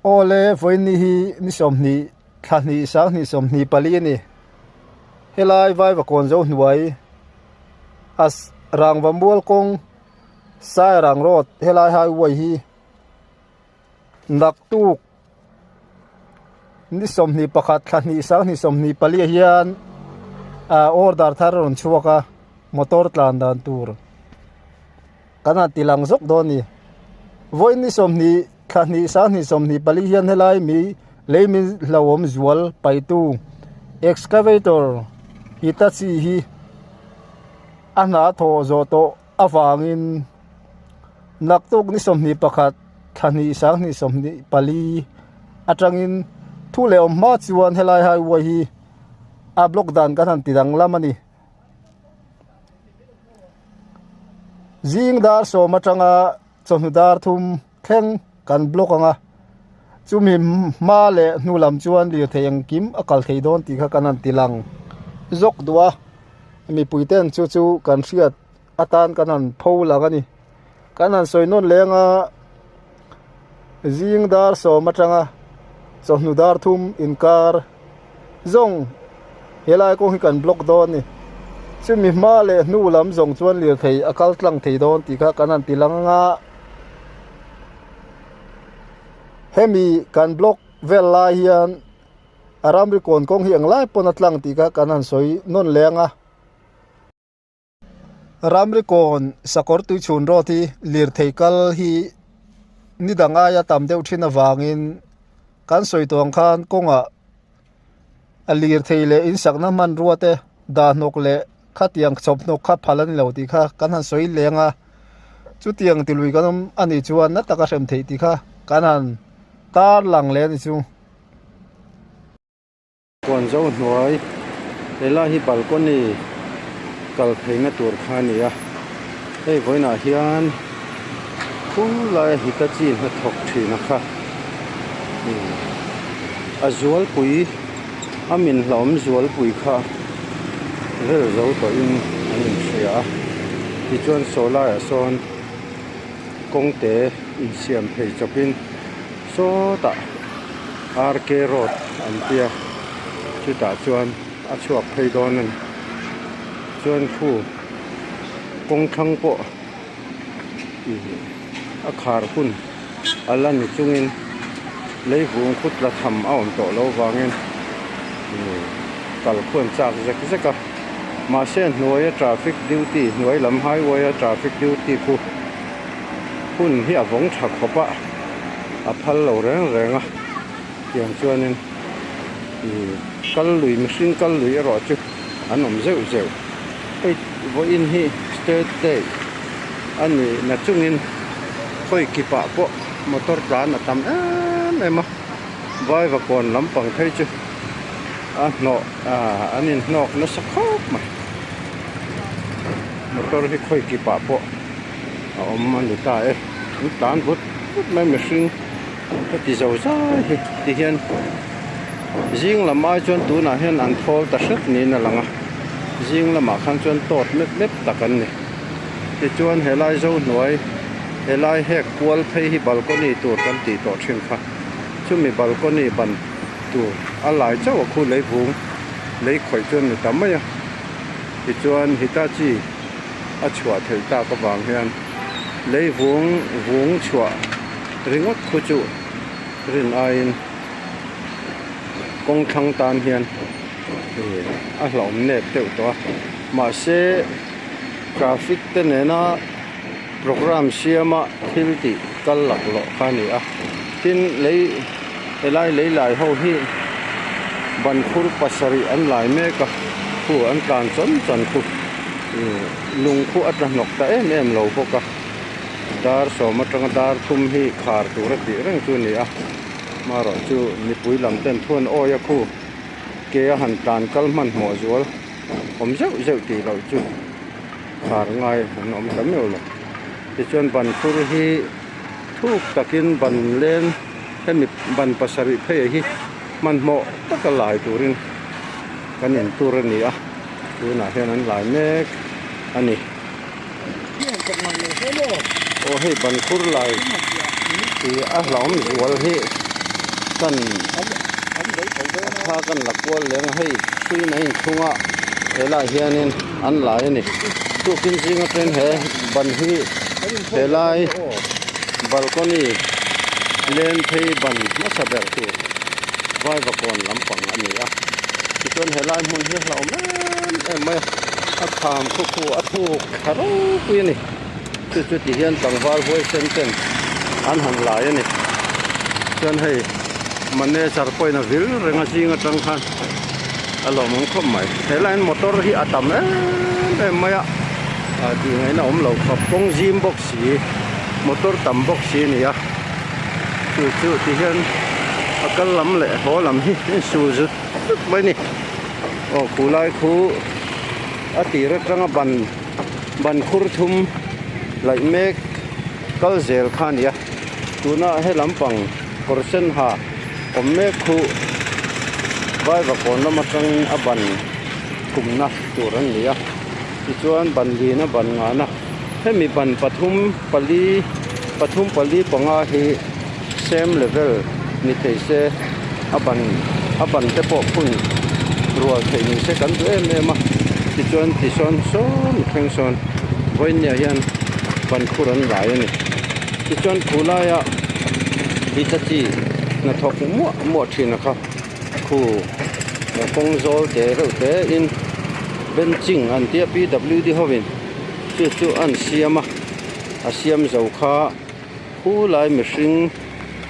Awle vawiin ni hi ni 20 thla hnih sang hnih 24 a ni. Helai Vaivakawn zo hnuai a rangva mual kawng Sairang road helai highway hi naktuk ni 21 thla hnih sang hnih 24 ah hian ah order thar a rawn chhuak a motor tlan dan tur kan han ti lang zawk dawn a ni. Vawiin ni 20 thla hnih sang hnih 24 hian helai mi lei min hlauhawm zual paitu excavator Hitachi hi a hna thawh zawh tawh avangin naktuk ni 21 thla hnih sang hnih 24 atangin thu leh awm hma chuan helai highway hi a block dan kan han ti danglam a ni. Zing dar sawm atanga chawhnu dar thum thleng kan block ang a, chumi hma leh hnu lam chuan lirthei engkim a kal thei dawn tih kha kan han ti lang zawk duh a, mipui ten chu chu kan hriat atan kan han pho lang a ni. Kan han sawi nawn leng a, zing dar sawm atanga chawhnu dar thum inkar zawng helai kawng hi kan block dawn a ni. Chumi hma leh hnu lam zawng chuan lirthei a kal tlang thei dawn tih kha kan han ti lang ang a, hemi kan block vel lai hian a ramri kawn kawng hi englai pawn a tlang tih kha kan han sawi nawn leng a. Ramri kawn sakawr tuichhun road hi lirthei kal hi ni dang aia tam deuh thin avangin kan sawi tawh ang khan kawngah a lirthei leh insakna hmanrua te dah hnawk leh khatiang chawp hnawk kha phal a ni lo tih kha kan han sawi leng a, chutiang ti lui kan awm a nih chuan na taka hrem theih tih kha kan han tar lang leh a ni chu. Kawn zo hnuai helai hi balcony kal pheina tur kha a ni a, hei vawiinah hian khur laia Hitachi hnathawk thin a kha a zualpui a min hlauhawm zualpui kha vel zo tawhin an inhria a, tichuan saw laiah sawn kawngte insiam phei chawpin sawtah. RK road an tia chutah chuan a chhuak phei dawn a ni chuan khu kawng thlang pawh ih a khar hun a la ni chungin lei vung khut la tham a awm tawh loh vangin ih kal khuan chak zek zek a mahse hnuaia traffic duty hnuai lam highway a traffic duty khu hun hi a vawng tha khawp a. A phal lo reng reng a tiang chuanin ih kal lui mihring kal lui erawh chu an awm zeuh zeuh hei vawiin hi state day a ni na chungin khawi kipah pawh motor tlan a tam em em a vaivakawn lampang phei chu a hnawh ah an inhnawk nasa khawp mai motor hi khawi kipah pawh a awm a ni ta e an tlan vut vut mai mihring heti zo zai hi ti hian zing lam ai chuan tunah hian an thawl ta hret niin a lang a zing lamah khan chuan tawt mep mep tak an ni tichuan helai zo hnuai helai hek kual phei hi balcony tur kan tih tawh thin kha chumi balcony ban tur a lai chauh a khu lei vung lei khawih chuan ni ta mai a tichuan Hitachi. a chhuah theih tak avang hian lei vung vung chhuah ringawt khu chu rin aiin kawng thlang tan hian ih a hlauhawm nep deuh tawh a mahse traffic te nena program siama thil tih kal laklawh kha a ni a tin lei helai lei lai ho hi ban khur pasarih an lai mek a khu an tlan chawn chawn khu ih lung khu a tla hnawk ta em em lo bawk a dar sawm atanga dar thum hi khar tur a tih reng chu a ni a marawh chu mipui lam ten thuan awi a khu ke a han tlan kal hmanhmawh zual awm zeuh zeuh tih loh chu khar ngai an awm ta meuh lo tichuan ban khur hi thuk takin ban leng hemi ban pasarih phei ah hi hmanhmawh taka lai turin kan in tur a ni a tunah hian an lai mek a ni aw hei ban khur lai ih a hlauhawm zual hi. Kan a thla kan la kual leng a hei hruiin a inchhung a helaiah hianin an lai a ni tukin zing atangin he ban hi helai balcony len phei ban hmasa ber tur vaivakawn lampang a ni a tichuan helai hmun hi a hlauhawm em em mai a a kham khaw khu a thuk thla ropui a ni. Chu chu ti hian tlangval huaisen ten an han lai a ni. Chuan hei manager pawhin a vil reng a zing atang khan a lawmawm khawp mai. He laiin motor hi a tam em em mai a, ah tih ngaihna awm lo khawp kawng zim bawk si motor tam bawk si a ni a. Chu chu ti hian a kal lam leh haw lam hi a insu zut zut mai a ni. Aw khulai khu a tir atanga ban. Ban khur thum laih mek kal zel kha a ni a, tuna he lampang kawr sen ha awm mek khu Vaivakawn lam atangin a ban khumna tur an ni a, tichuan ban lina ban ngahna hemi ban pathum pali pathum pali panga hi same level ni thei se a ban a ban te pawh phun rual theih ni se kan duh em em a tichuan tisawn sawn thleng sawn vawinia hian ban khur an lai a ni tichuan khu laia hitachi hnathawk muah muah thin a kha khu kawng zawl te reuh te in benching an tia P W D hovin chu chu an siam a a siam zo kha. Khu lai mihring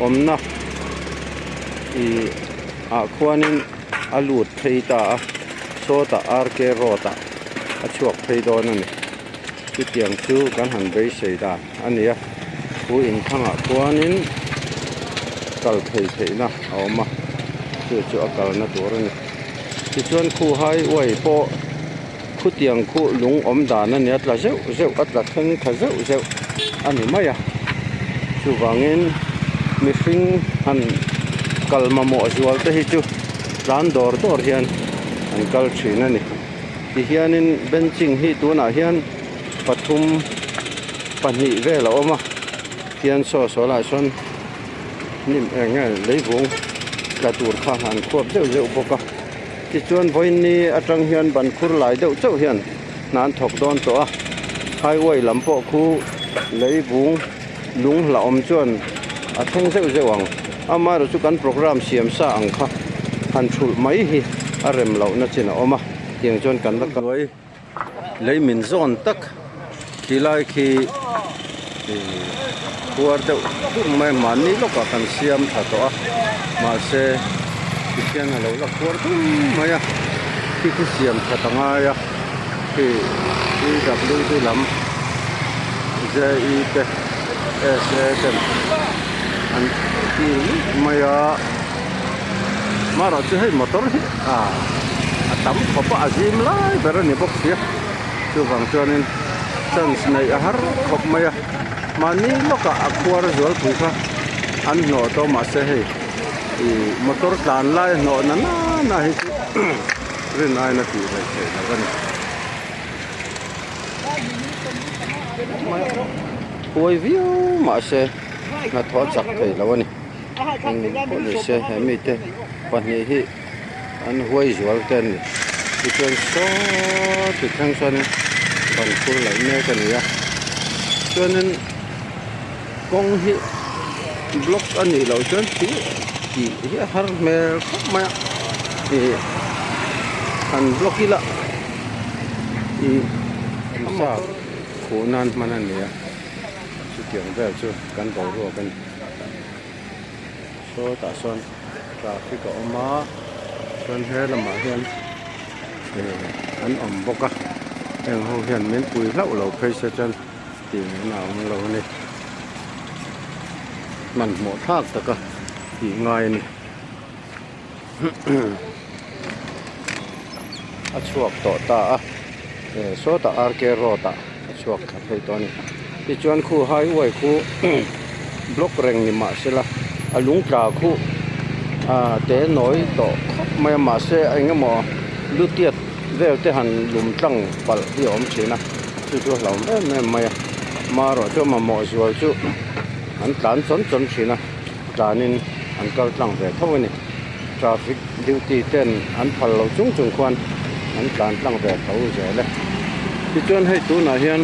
awmna ih ah khuanin a lut phei ta a sawtah R K road ah a chhuak phei dawn a ni chutiang chu kan han beisei dan a ni a khu inthlang ah khuanin kal phei theihna a awm a chu chu a kalna tur a ni tichuan khu highway pawh. Khutiang khuh lung awm dan a ni a tla zeuh zeuh a tla thleng tha zeuh zeuh a ni mai a chuvangin mihring han kal mamawh zual te hi chu tlan dawr dawr hian an kal thin a ni tihianin benching hi tunah hian pathum pahnih vel a awm a tian saw saw lai sawn hnim eng nge leivung tla tur kha an khuap zeuh zeuh bawk a. Tichuan vawiinni atang hian ban khur lai deuh chauh hian hna an thawk dawn tawh a, highway lam pawh khu lei vung lung hlauhawm chuan a thleng zeuh zeuh ang. Amaherawhchu chu kan programme siam sa ang kha han thulh mai hi a rem lohna chin a awm a, tiang chuan kan la kal. Lei min zawn tak khi lai khi ih khuar deuh deuh mai a mahni lawkah kan siam tha tawh a mahse tikhian a lo la khuar dum mai a khi khi siam that a ngai a khi P W D lam J E te S A ten an kil mai a. Marawh chu hei motor hi ah a tam khawp a a zim lai ber a ni bawk sia chuvang chuanin chance neih a har khawp mai a mahni lawkah a khuar zualpui kha an hnawh tawh mahse hei ih motor tlan lai hnawh na nana hi chu rin aiin a tih rei theih loh a ni. Huai viau mahse hnathawh a chak thei lo a ni. Eng pawh ni se he mite pahnih hi an huai zual te an ni tichuan saw ti thleng chuanin ban khur laih mek a ni a chuanin kawng hi block a nih loh chuan thil tih hi a har hmel khawp mai a ih han block ila ih khuh nan hman a ni a. Chutiang vel chu kan boruak a ni. Sawtah sawn traffic a awm a, chuan he lamah hian eh an awm bawk a, heng ho hian min pui hlauh lo phei se chuan tih ngaihna a awm lo a ni. Hmanhmawh thlak taka tih ngai a ni. A chhuak tawh ta a eh sawtah R K road ah a chhuak thla phei tawh a ni tichuan khu highway khu block reng ni mah sela a lung tla khu ah te nawi tawh khawp mai a mahse eng emaw lu tiat vel te han lum tlang palh hi a awm thin a chu chu a hlauhawm em em mai a marawh chu mamawh zual chu an tlan chawn chawn thin a tlanin. an kal tlang ve tho a ni. Traffic duty ten an phal lo chung chung khuan an tlan tlang ve tho zel e. Tichuan hei tunah hian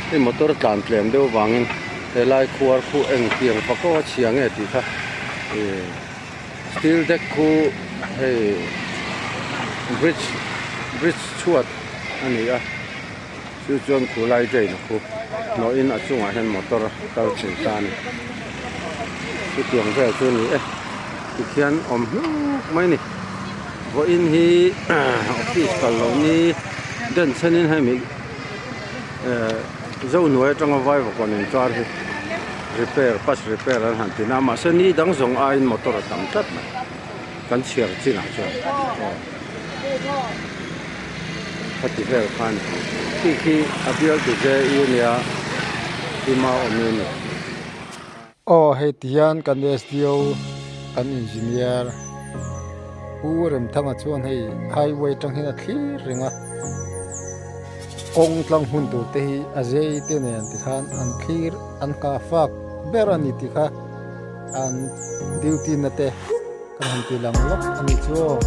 hei motor tlan tlem deuh vangin helai khuar khu eng tiang fako a chhia nge tih kha ih steel deck khu hei bridge bridge chhuat a ni a. Chu chuan khulai drain a khu hnawhin a chungah hian motor kal thei ta a ni. Chutiang vel chu a ni e. Tikhian awm hluk mai a ni. Vawiin hi office kal loh ni den chenin hemi eh Zohnuai atanga Vaivakawn inkar hi repair bus repair an han ti na a mahse ni dang zawng aiin motor a tam tlat mai. Kan chhiar chinah chuan aw khati vel khan khi khi a bial tu je i ania tima awm i ni. Aw hei ti hian kan SDO kan engineer Pu Remthanga chuan hei highway atang hian a thlir reng a kawng tlang hun tur te hi a zei te nen tikhan an thlir an nghah fak ber a ni tih kha. An duty na te kan han ti lang lawk a ni chu aw.